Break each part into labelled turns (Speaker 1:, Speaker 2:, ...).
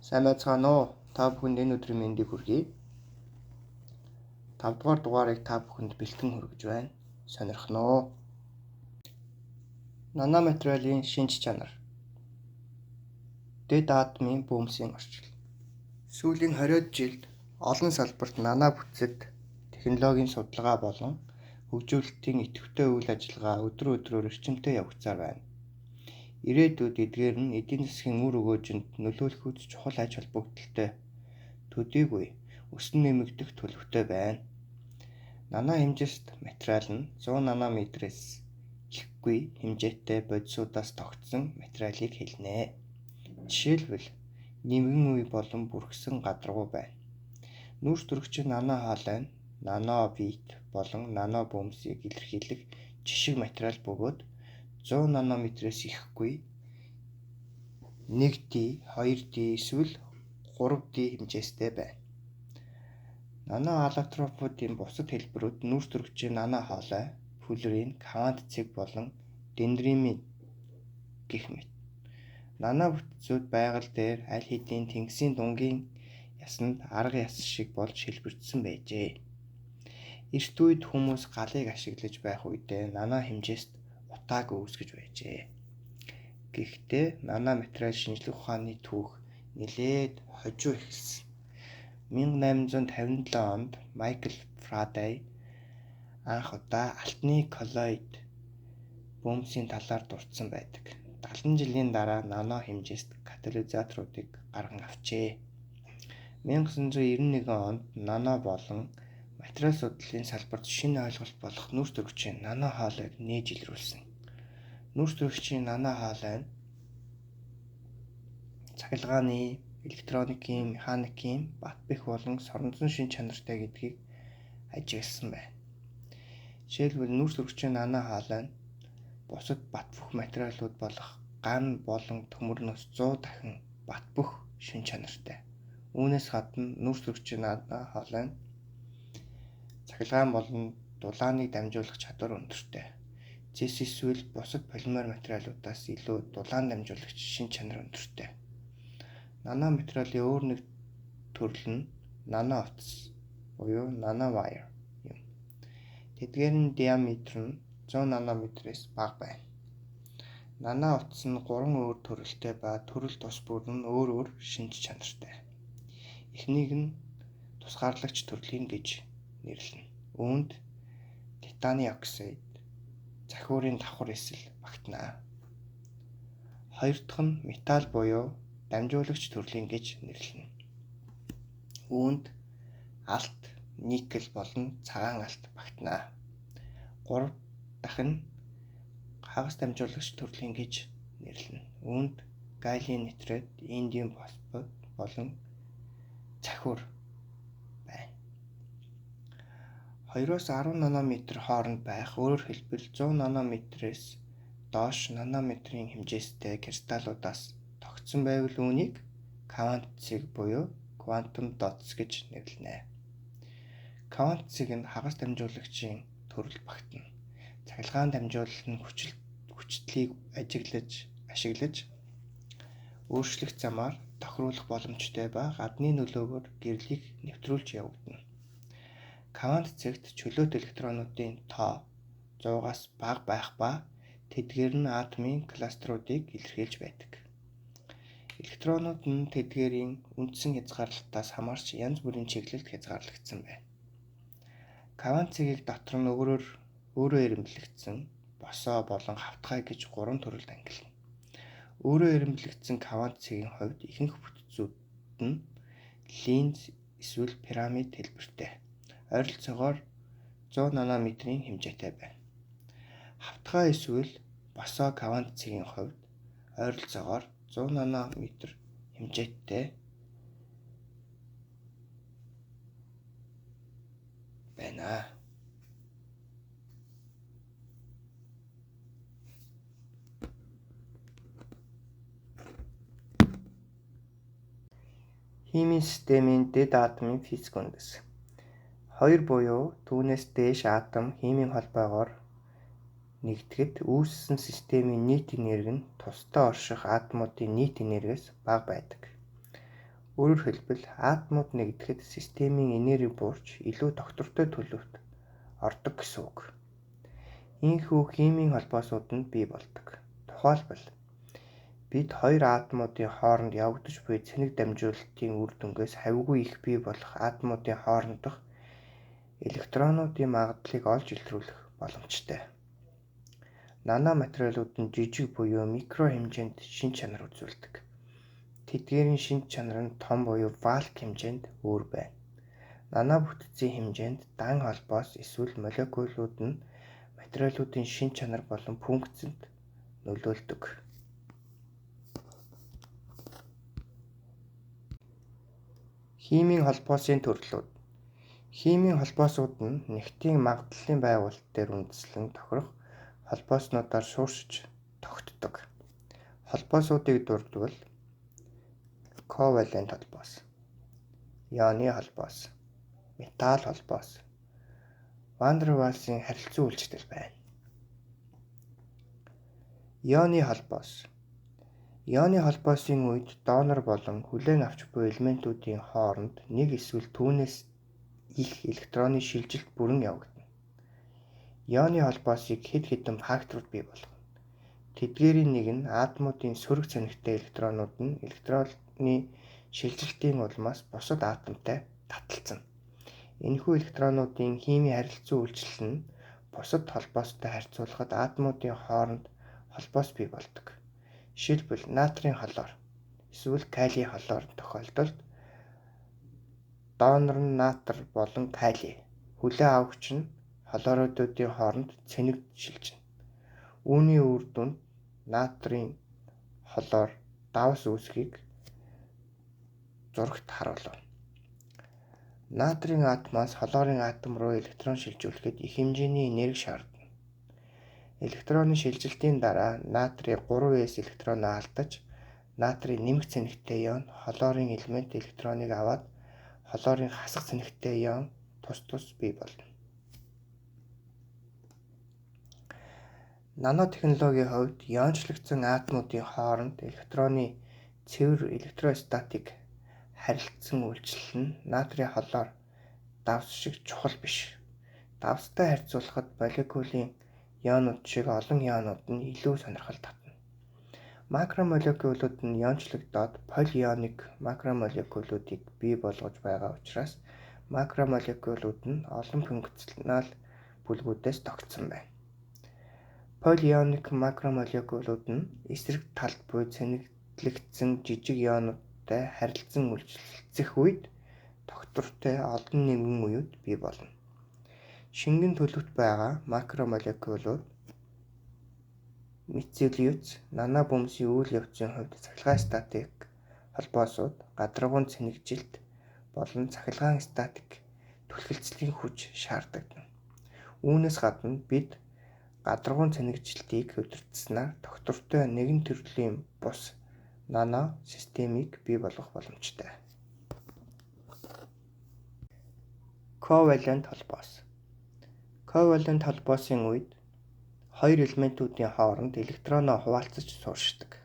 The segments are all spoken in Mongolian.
Speaker 1: Сайн байцгаана уу? Та бүхэнд энэ өдрийн мэндийг хүргэе. 5 дугаар дугаарыг та бүхэнд бэлтгэн хүргэж байна. Сонирхно уу? Наноматериалын шинж чанар. Дэд атомын бөмсийн орчил. Сүүлийн 20-од жилд олон салбарт нано бүтцэд технологийн судалгаа болон хөгжүүлэлтийн идэвхтэй үйл ажиллагаа өдөр өдрөөр эрчимтэй явагдсаар байна. Ирээдүйд эдгээр нь эдийн засгийн үр өгөөжинд нөлөөлөхүйц чухал ач холбогдолтой төдийгүй өсөн нэмэгдэх төлөвтэй байна. Нано хэмжээст материал нь 100 нанометрээс ихгүй хэмжээтэй бодисуудаас тогтсон материалыг хэлнэ. Жишээлбэл, нимгэн үе болон бүрхсэн гадаргуу байна. Нүүрс төрөгчийн нано хоолой нь нано бит болон нано бөмсийг илэрхийлэх жишг материал бөгөөд 100 нанометрээс ихгүй 1D, 2D эсвэл 3D хэмжээстэй байна. Нано аллотропуудын бусад хэлбэрүүд нүүрс төрөгчийн нано хоолой, фуллерин, квант цэг болон дендримид гэх мэт. Нано бүтцүүд байгаль дээр аль хэдийн тэнгисийн дунгийн ясанд арга яс шиг болж хэлбэрдсэн байжээ. Эрт үед хүмүүс галыг ашиглаж байх үедээ нано хэмжээст утааг үүсгэж байжээ. Гэхдээ нано материал шинжлэх ухааны түүх нэлээд хожуу эхэлсэн. 1857 онд Майкл Фарадей анх удаа алтны коллоид бөмсийн талаар дурдсан байдаг. 70 жилийн дараа нано хэмжээст катализаторуудыг гарган авчээ. 1991 онд нано болон материал судлалын салбарт шинэ ойлголт болох нүүрс төрөгчийн нано хоолойг нээж илрүүлсэн. Нүүрс төрөгчийн нано хоолой нь цахилгааны, электроникийн, механикийн бат бэх болон соронзон шинж чанартай гэдгийг ажигласан байна. Жишээлбэл, нүүрс төрөгчийн нано хоолой нь бусад бат бөх материалууд болох ган болон төмөрнөөс 100 дахин бат бөх шинж чанартай. Үүнээс гадна нүүрс төрөгчийн нано хоолой нь цахилгаан болон дулааныг дамжуулах чадвар өндөртэй. Зэс эсвэл бусад полимер материалуудаас илүү дулаан дамжуулагч шинж чанар өндөртэй. Нано материалын өөр нэг төрөл нь нано утас буюу нано wire юм. Тэдгээр нь диаметр нь 100 нанометрээс бага байна. Нано утас нь 3 өөр төрөлтэй ба төрөл тус бүр нь өөр өөр шинж чанартай. Эхнийг нь тусгаарлагч төрлийн гэж нэрлэнэ. Үүнд титаны оксид, захиурын давхар эсэл багтана. Хоёр дахь нь металл буюу дамжуулагч төрлийн гэж нэрлэнэ. Үүнд алт, никель болон цагаан алт багтана. Гурав дахь нь хагас дамжуулагч төрлийн гэж нэрлэнэ. Үүнд галлиум нитрат, индиум фосфор болон цахиур байна. 2-оос 10 нанометр хооронд байх, өөрөөр хэлбэл 100 нанометрээс доош нанометрийн хэмжээстэй кристаллуудаас тогтсон байвал үүнийг квант цэг буюу quantum dots гэж нэрлэнэ. Квант цэг нь хагас дамжуулагчийн төрөлд багтана. Цахилгаан дамжуулалт нь хүчтлийг ашиглаж өөрчлөх замаар тохируулах боломжтой ба гадны нөлөөгөөр гэрлийг нэвтрүүлж явагдана. Квант цэгт чөлөөт электронуудын тоо 100-аас бага байх ба тэдгээр нь атомын кластеруудыг илэрхийлж байдаг. Электронууд нь тэдгээрийн үндсэн хязгаарлалтаас хамаарч янз бүрийн чиглэлд хязгаарлагдсан байна. Квант цэгийг дотор нь өөрөө эрэмбэлэгдсэн, босоо болон хавтгай гэж 3 төрөлд ангилна. Өөрөө эрэмбэлэгдсэн квант цэгийн хувьд ихэнх бүтцүүд нь линз эсвэл пирамид хэлбэртэй, ойролцоогоор 100 нанометрийн хэмжээтэй байна. Хавтгай эсвэл босоо квант цэгийн хувьд ойролцоогоор 100 нанометр хэмжээтэй байна. Химийн системийн дэд атомын физик үндэс. Хоёр буюу түүнээс дээш атом химийн холбоогоор нэгдэхэд үүссэн системийн нийт энерги нь тусдаа орших атомуудын нийт энергиэс бага байдаг. Өөрөөр хэлбэл, атомууд нэгдэхэд системийн энерги буурч илүү тогтвортой төлөвт ордог гэсэн үг. Ийнхүү химийн холбоосууд нь бий болдог. Тухайлбал, бид хоёр атомуудын хооронд явагдаж буй цэнэг дамжуулалтын үр дүнгээс хавьгүй их бий болох атомуудын хоорондох электронуудын магадлалыг олж илрүүлэх боломжтой. Наноматериалууд нь жижиг буюу микро хэмжээнд шинж чанар үзүүлдэг. Тэдгээрийн шинж чанар нь том буюу валк хэмжээнд өөр байна. Нано бүтцийн хэмжээнд дан холбоос эсвэл молекулууд нь материалуудын шинж чанар болон функцэнд нөлөөлдөг. Химийн холбоосын төрлүүд. Химийн холбоосууд нь нэгтийн магадлалын байгуулалт дээр үндэслэн тохирох холбооснуудаар суурьшиж тогтдог. Холбоосуудыг дурдвал ковалент холбоос, ионы холбоос, металл холбоос, Ван дер Ваалсын харилцан үйлчлэл байна. Ионы холбоос. Ионы холбоосын үед донор болон хүлээн авч буй элементүүдийн хооронд нэг эсвэл түүнээс их электроны шилжилт бүрэн явагдана. Ионы холбоосыг хэд хэдэн факторууд бий болгоно. Тэдгээрийн нэг нь атомуудын сөрөг цэнэгтэй электронууд нь электроны шилжилтийн улмаас бусад атомтай таталцана. Энэхүү электронуудын химийн харилцан үйлчлэл нь бусад холбоостой харьцуулахад атомуудын хооронд холбоос бий болдог. Жишээлбэл, натрийн хлор эсвэл калий хлор тохиолдолд донор нь натр болон кали, хүлээн авагч нь хлоридуудын хооронд цэнэг шилжинэ. Үүний үр дүнд натрийн хлор давс үүсэхийг зурагт харуулна. Натрийн атомоос хлорын атом руу электрон шилжүүлэхэд их хэмжээний энерги шаардна. Электроны шилжилтийн дараа натрий 3s электроноо алдаж, натрий нэмэх цэнэгтэй ион хлорын элемент электроныг аваад хлорын хасах цэнэгтэй ион тус тус бий болно. Нанотехнологийн хувьд иончлогдсон атомуудын хооронд электроны цэвэр электростатик харилцан үйлчлэл нь натрий хлор давс шиг чухал биш. Давстай харьцуулахад молекулын ионууд шиг олон ионууд нь илүү сонирхол татна. Макромолекулууд нь иончлогдоод полионик макромолекулуудыг бий болгож байгаа учраас макромолекулууд нь олон функционал бүлгүүдээс тогтсон байна. Полионик макромолекулууд нь эсрэг талд буй цэнэглэгдсэн жижиг ионуудтай харилцан үйлчлэх үед тогтвортой олон нэмгэн үеүд бий болно. Шингэн төлөвт байгаа макромолекулууд мицелиуц, нано бөмсийн үйл явцын хувьд цахилгаан статик холбоосууд, гадаргуун цэнэгжилт болон цахилгаан статик түлхэлцлийн хүч шаардлагадана. Үүнээс гадна бид гадаргуун цэнэгжилтийг удирдсанаар тогтвортой нэгэн төрлийн бус нано системийг бий болгох боломжтой. Ковалент холбоос. Ковалент холбоосын үед хоёр элементүүдийн хооронд электроноо хуваалцаж сууршдаг.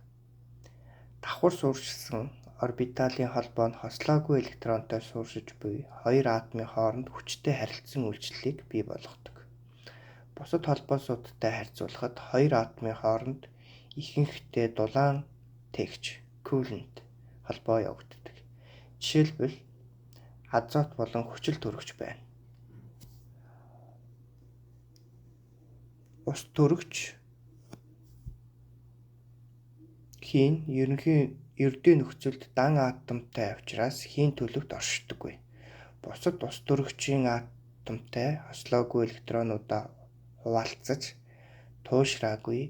Speaker 1: Давхар сууршсан орбиталын холбоо нь хослоогүй электронтой сууршиж буй хоёр атомын хооронд хүчтэй харилцан үйлчлэлийг бий болгодог. Бусад холбоосуудтай харьцуулахад хоёр атомын хооронд ихэнхдээ дулаан тэгч кулент холбоо явагддаг. Жишээлбэл, азот болон хүчил төрөгч байна. Ус төрөгч хийн ерөнхий ердийн нөхцөлд дан атомтай учраас хийн төлөвт оршдоггүй. Бусад ус төрөгчийн атомтай хослоогүй электронуудаа хуваалцаж туушраагүй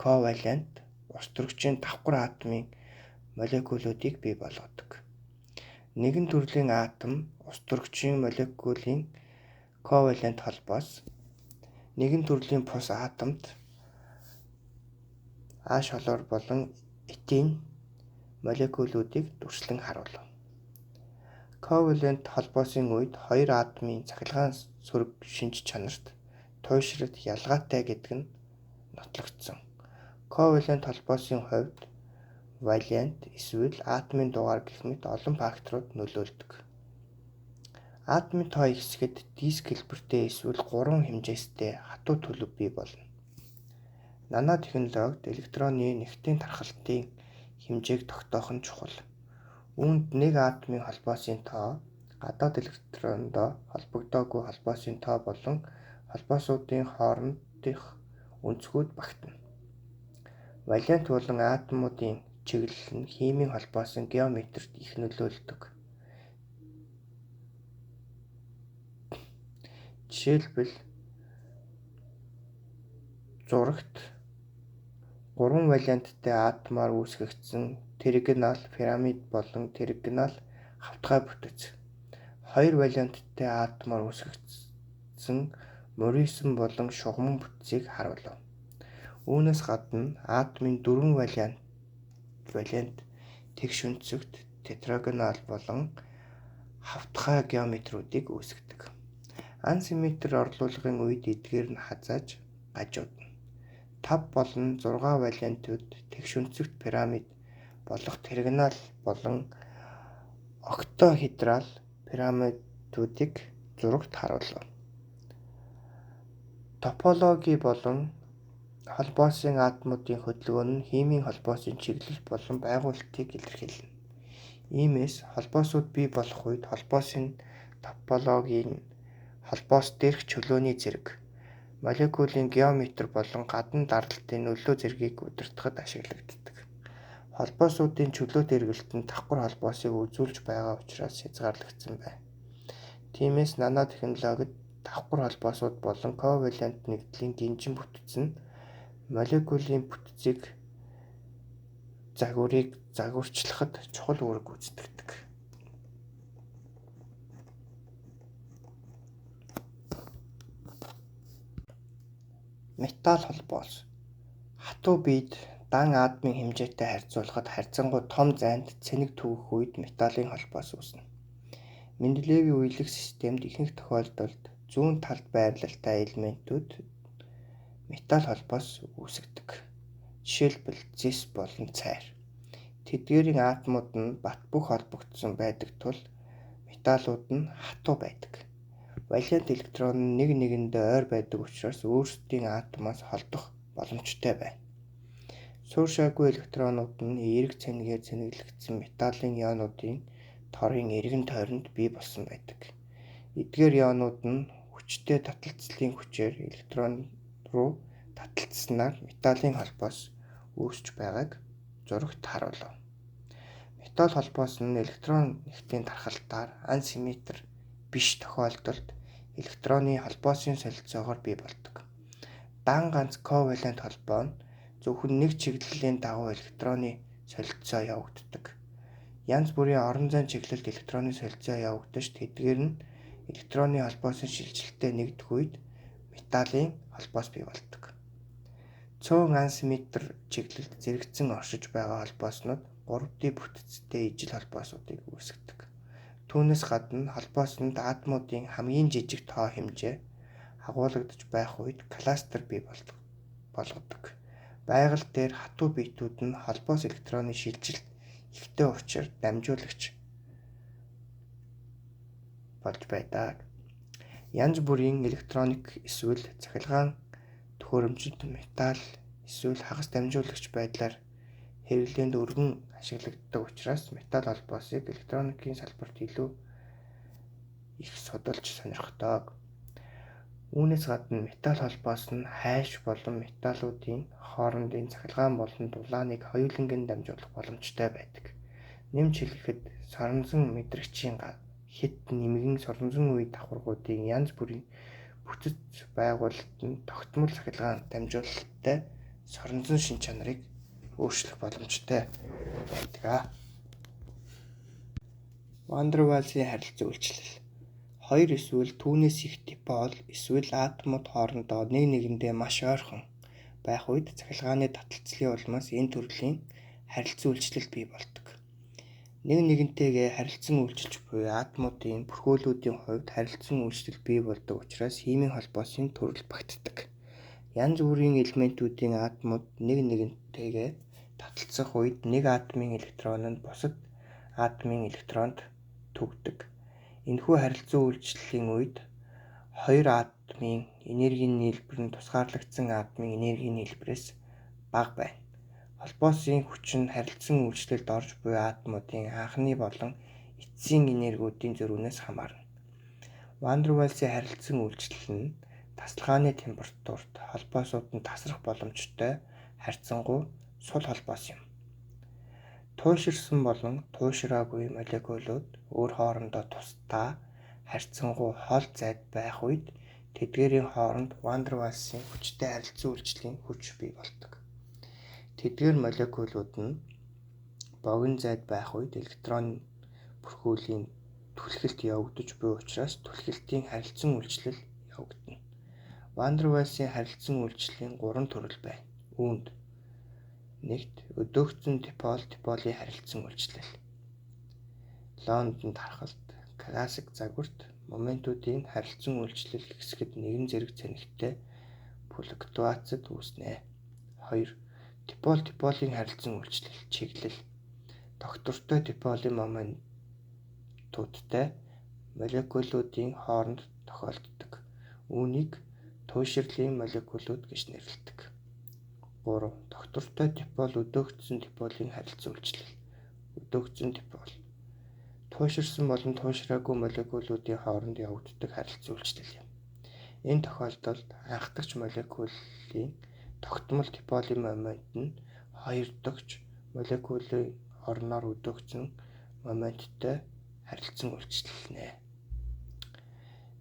Speaker 1: ковалент ус төрөгчийн давхар атомын молекулуудыг бий болгодог. Нэгэн төрлийн атом ус төрөгчийн молекулын ковалент холбоос нэгэн төрлийн пус атомд H хлор болон этин молекулуудыг дүрслэн харуулна. Ковалент холбоосын үед хоёр атомын цахилгаан сөрөг шинж чанарт туйшралт ялгаатай гэдэг нь нотлогдсон. Ковалент холбоосын хувьд валент эсвэл атомын дугаар гэх мэт олон факторууд нөлөөлдөг. Атомын тоо ихсэхэд диск хэлбэртэй эсвэл 3 хэмжээстэй хатуу төлөв бий болно. Нанотехнологид электроны нэгтийн тархалтын хэмжээг тогтоох нь чухал. Үүнд нэг атомын холбоосын тоо, гадаад электрондоо холбогдоогүй холбоосын тоо болон холбоосуудын хоорондох өнцгүүд багтана. Валент болон атомуудын чиглэл нь химийн холбоосын геометрид их нөлөөлдөг. Жишээлбэл, зурагт 3 валенттай атомаар үүсгэгдсэн тригонал пирамид болон тригонал хавтгай бүтэц, 2 валенттай атомаар үүсгэгдсэн морьсон болон шугаман бүтцийг харуулав. Үүнээс гадна атомын 4 валент тэгш өнцөгт тетрагонал болон хавтгай геометруудыг үүсгэдэг. Асимметр орлуулгын үед эдгээр нь хазааж гажуудна. 5 болон 6 валентууд тэгш өнцөгт пирамид болох тригонал болон октохедрал пирамидуудыг зурагт харуулав. Топологи болон холбоосын атомуудын хөдөлгөөн нь химийн холбоосын чиглэл болон байгуулалтыг илэрхийлнэ. Иймээс холбоосууд бий болох үед холбоосын топологийн холбоос дээрх чөлөөний зэрэг, молекулын геометр болон гадна даралтын нөлөө зэргийг удирдахад ашиглагддаг. Холбоосуудын чөлөөт эргэлт нь давхар холбоосыг үзүүлж байгаа учраас хязгаарлагдсан байна. Тиймээс нанотехнологид давхар холбоосууд болон ковалент нэгдлийн гинжин бүтэц нь молекулын бүтцийг загварыг загварчлахад чухал үүрэг гүйцэтгэдэг. Металл холбоос. Хатуу биед дан атомын хэмжээтэй харьцуулахад харьцангуй том зайд цэнэг түгэх үед металлын холбоос үүснэ. Менделеевийн үелэх системд ихэнх тохиолдолд зүүн талд байрлалтай элементүүд металл холбоос үүсгэдэг. Жишээлбэл, зэс болон цайр. Тэдгээрийн атомууд нь бат бөх холбогдсон байдаг тул металлууд нь хатуу байдаг. Валент электрон нь нэг нэгэндээ ойр байдаг учраас өөрсдийн атомоос холдох боломжтой байна. Суурьшаагүй электронууд нь эерэг цэнэгээр цэнэглэгдсэн металлын ионуудын торын эргэн тойронд бий болсон байдаг. Эдгээр ионууд нь хүчтэй таталцлын хүчээр электрон руу таталцсанаар металлын холбоос үүсч байгааг зурагт харуулав. Металл холбоос нь электрон нэгтийн тархалтаар асимметр биш тохиолдолд электроны холбоосын солилцоогоор бий болдог. Дан ганц ковалент холбоо нь зөвхөн нэг чиглэлийн дагуу электроны солилцоо явагддаг. Янз бүрийн орон зайн чиглэлд электроны солилцоо явагдаж тэдгээр нь электроны холбоосын шилжилттэй нэгдэх үед металлын холбоос бий болдог. Цөөн асимметр чиглэлд зэрэгцэн оршиж байгаа холбооснууд 3D бүтцтэй ижил холбоосуудыг үүсгэдэг. Түүнээс гадна холбоосонд атомуудын хамгийн жижиг тоо хэмжээ агуулгадаж байх үед кластер бий болгодог. Байгаль дээр хатуу биетүүд нь холбоос электроны шилжилт ихтэй учир дамжуулагч болж байдаг. Янз бүрийн электроник эсвэл цахилгаан төхөөрөмжөнд металл эсвэл хагас дамжуулагч байдлаар хэрэглээнд өргөн ашиглагддаг учраас металл холбоосыг электроникийн салбарт илүү их судалж сонирхдог. Үүнээс гадна металл холбоос нь хайлш болон металлуудын хоорондын цахилгаан болон дулааныг хоёуланг нь дамжуулах боломжтой байдаг. Нэмж хэлэхэд соронзон мэдрэгчийн хэт нэмгэн соронзон үе давхаргуудын янз бүрийн бүтэц байгуулалт нь тогтмол цахилгаан дамжуулалттай соронзон шинж чанарыг өөрчлөх боломжтой байдаг. Ван дер Ваалсын харилцан үйлчлэл. Хоёр эсвэл түүнээс их дипол эсвэл атомууд хоорондоо нэг нэгэндээ маш ойрхон байх үед цахилгааны таталцлын улмаас энэ төрлийн харилцан үйлчлэл бий болдог. Нэг нэгэнтэйгээ харилцан үйлчилж буй атомуудын бүрхөөлүүдийн хувьд харилцан үйлчлэл бий болдог учраас химийн холбоосын төрөл багтдаг. Янз бүрийн элементүүдийн атомууд нэг нэгэнтэйгээ Таталцах үед нэг атомын электрон нь бусад атомын электронд түгдэг. Энэхүү харилцан үйлчлэлийн үед хоёр атомын энергийн нийлбэр нь тусгаарлагдсан атомын энергийн нийлбэрээс бага байна. Холбоосын хүч нь харилцан үйлчлэлд орж буй атомуудын анхны болон эцсийн энергиудын зөрүүнээс хамаарна. Ван дер Ваалсын харилцан үйлчлэл нь тасалгааны температурт холбоосууд нь тасрах боломжтой харьцангуй сул холбоос юм. Туйширсан болон туйшираагүй молекулууд өөр хоорондоо тусдаа харьцангуй хол зайд байх үед тэдгээрийн хооронд Ван дер Ваалсын хүчтэй харилцан үйлчлэлийн хүч бий болдог. Тэдгээр молекулууд нь богино зайд байх үед электрон бүрхүүлийн түлхэлт явагдаж буй учраас түлхэлтийн харилцан үйлчлэл явагдана. Ван дер Ваалсын харилцан үйлчлэлийн 3 төрөл байна. Үүнд нэгт өдөөгдсөн дипол диполын харилцан үйлчлэл. Лондонд харахад классик загварт моментуудын харилцан үйлчлэл хэсгэд нэгэн зэрэг цэнэгтэй флуктуацид үүснэ. 2. Дипол диполын харилцан үйлчлэл чиглэл. Тогтвортой диполын моментуудтай молекулуудын хооронд тохиолддог. Үүнийг туйширлын молекулууд гэж нэрлэдэг. 3. Тогтвортой дипол өдөөгдсөн диполын харилцан үйлчлэл. Өдөөгдсөн дипол. Туйширсан болон туйшираагүй молекулуудын хооронд явагддаг харилцан үйлчлэл юм. Энэ тохиолдолд анхдагч молекулын тогтмол диполын момент нь хоёр дагч молекулын орноор өдөөгдсөн моменттой харилцан үйлчлэнэ.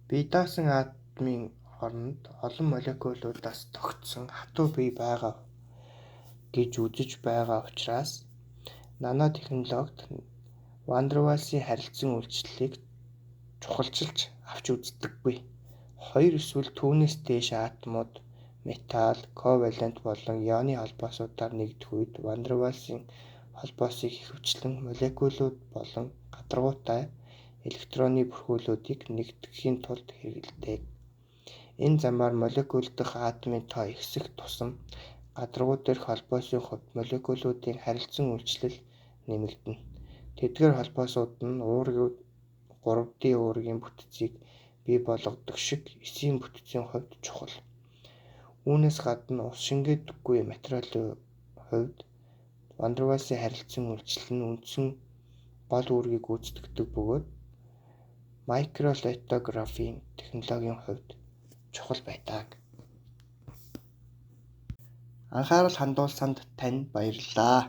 Speaker 1: Бие даасан атомын оронд олон молекулуудаас тогтсон хатуу бие байгаа гэж үзэж байгаа учраас нанотехнологид Ван дер Ваалсын харилцан үйлчлэлийг чухалчилж авч үздэггүй. Хоёр эсвэл түүнээс дээш атомууд металл, ковалент болон ионы холбоосуудаар нэгдэх үед Ван дер Ваалсын холбоосыг ихэвчлэн молекулууд болон гадаргуутай электроны бүрхүүлүүдийг нэгтгэхийн тулд хэрэглэдэг. Энэ замаар молекул дахь атомын тоо ихсэх тусам гадаргуу дээрх холбоосын хувьд молекулуудын харилцан үйлчлэл нэмэгдэнэ. Тэдгээр холбоосууд нь 3D уургийн бүтцийг бий болгодог шиг эсийн бүтцийн хувьд чухал. Үүнээс гадна ус шингээдэггүй материалын хувьд Ван дер Ваалсын харилцан үйлчлэл нь үндсэн гол үүргийг гүйцэтгэдэг бөгөөд микролитографийн технологийн хувьд чухал байдаг. Анхаарал хандуулсанд тань баярлалаа.